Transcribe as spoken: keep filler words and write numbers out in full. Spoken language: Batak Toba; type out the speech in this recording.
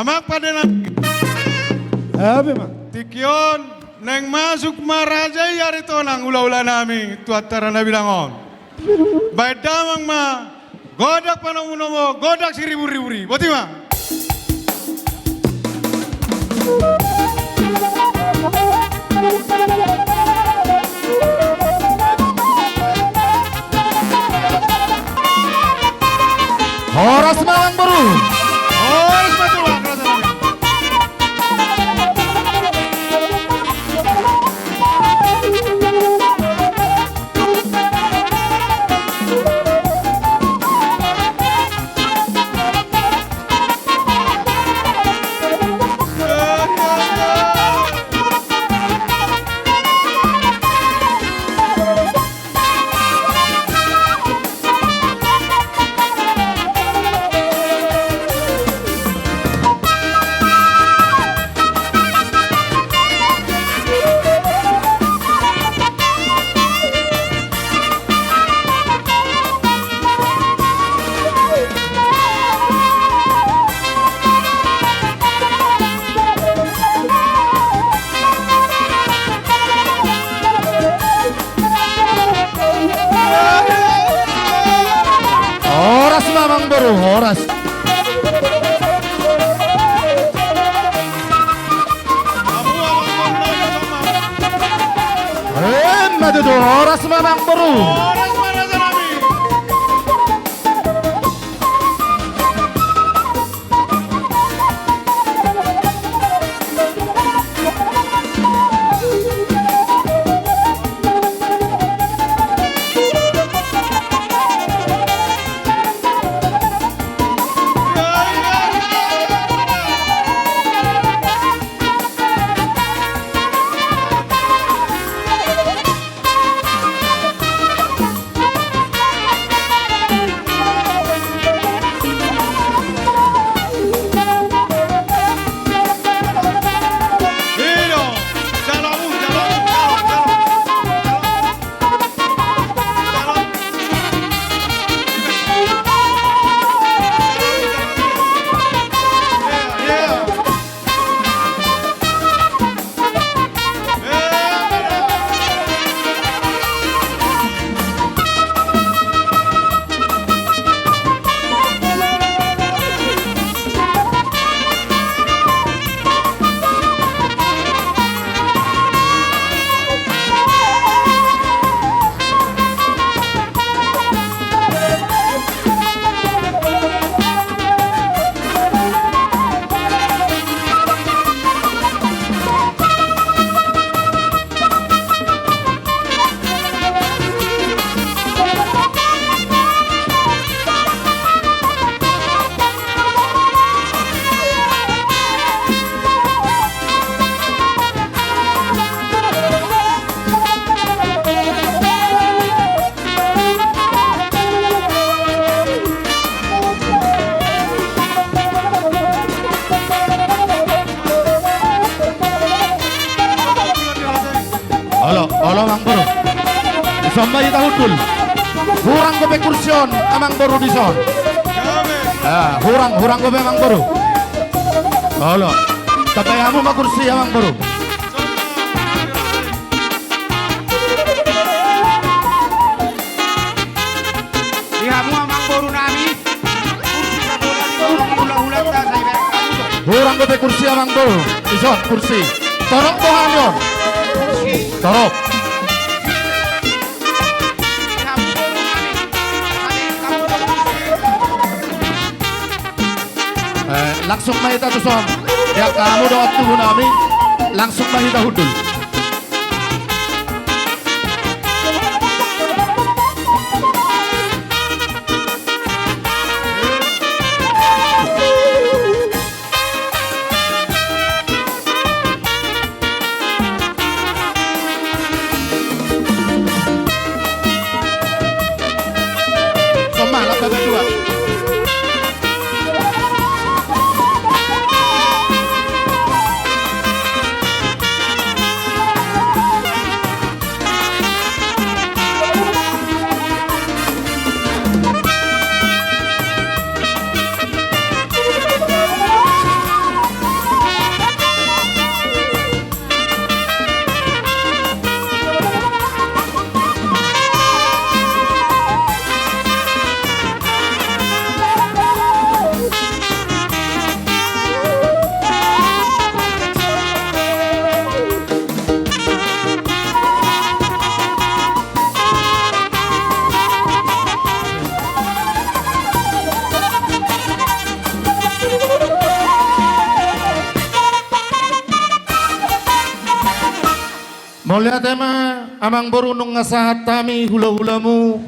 Amang pande nami. Tingki on naeng masuk ma raja i Aritonang, hula-hula nami, tu acara na bilang on. Baen damang ma godang panomu-nomu, godang siribu-ribu. Boti ma. Horas ma amang boru. Horas ma tulang. Horas ma amang boru, horas. Emma tutu, horas ma amang boru. Olo, olo, amang boru. Dison ma hita hundul. Hurang dope kursi on, amang boru, dison. Ah, hurang, hurang dope, amang boru. Olo. Tambai hamu ma kursi, amang boru. Di hamu amang boru nami. Hurang dope kursi, amang boru. Dison kursi. Torop do hami on. Torop. Eh, langsung ma hita tuson. Di angka hamu dohot tubu nami, langsung ma hita hundul. Mauliate ma, amangboru, nunga sahat hami hulahulamu,